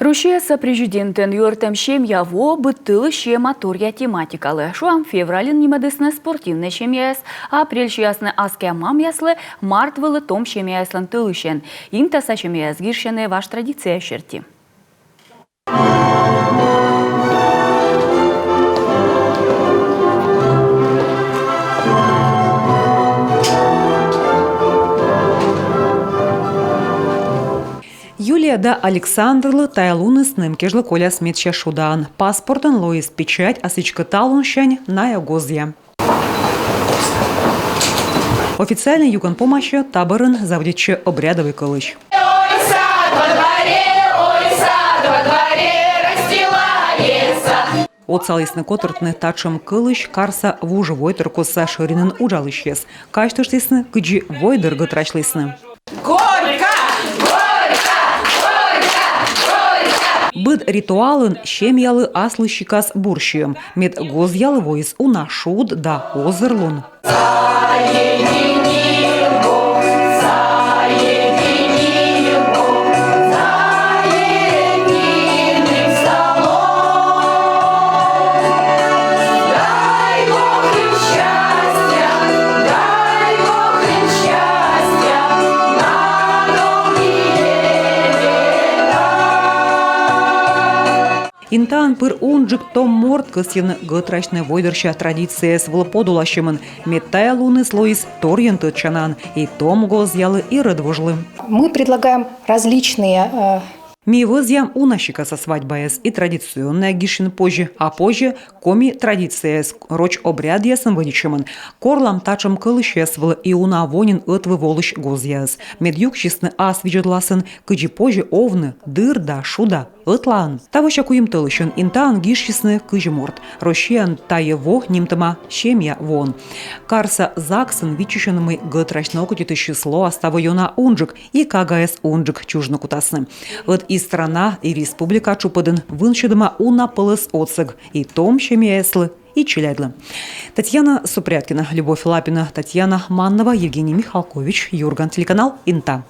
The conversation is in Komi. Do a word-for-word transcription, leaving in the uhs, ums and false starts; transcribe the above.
Россияса президентӧн юӧртӧм «Семья во» быд тӧлысь сиӧма торъя тематикалы. Шуам, февральын нимӧдісны «Спортивнӧй семьяяс», апрельын сиасны «Аскиа мамъяслы», март вылӧ «Том семьяяслӧн тӧлысьӧн». Интаса семьяяс гижсьӧны важ традиция серти. Юлия да Александрлы тайӧ луныс нэм кежлӧ коляс медся шудаӧн. Паспортын лоис печать, а сідзкӧ талунсянь найӧ гозъя. Официальнӧй юкӧн помасьӧ, та бӧрын заводитчӧ обрядовӧй кӧлысь. Отсалісны котыртны татшӧм кӧлысь карса вужвойтыр костса шӧринын уджалысьяс. Казьтыштісны, кыдзи войдӧр гӧтрасьлісны. Быд ритуалын семьялы аслыссикас бур сиӧм, мед гозъялы воис уна шуд да озырлун. Интаын пыр унджык том морт кӧсйӧны гӧтрасьны войдӧрся традицияяс вылӧ подуласьӧмӧн, мед тайӧ луныс лоис торйӧн тӧдчанаӧн и том гозъялы, и рӧдвужлы. Мы предлагаем различные, э, Ми вӧзъям уна сикаса свадьбаяс, и традиционнӧя гижсьыны позьӧ, а позьӧ коми традицияяс роч обрядъясӧн вӧдитчӧмӧн. Корлам татшӧм кӧлысьяс вылӧ и уна во нин ӧтвыв олысь гозъяяс, мед юксисны ас видзӧдласӧн, кыдзи позьӧ овны дыр да шуда ӧтлаын. Тавося куим тӧлысьӧн интаын гижсисны кызь морт. Россияын тайӧ во нимтӧма «Семья воӧн». Карса ЗАГС-ын виччысьӧны, мый гӧтрасьны окотитысьыс лоас таво ёна унджык, и кагаяс унджык чужны кутасны. Ӧд и страна, и республика тшупӧдын вынсьӧдӧма уна пӧлӧс отсӧг и том семьяяслы, и челядьлы. Татьяна Супряткина, Любовь Лапина, Татьяна Маннова, Евгений Михалкович, «Юрган» телеканал, Инта.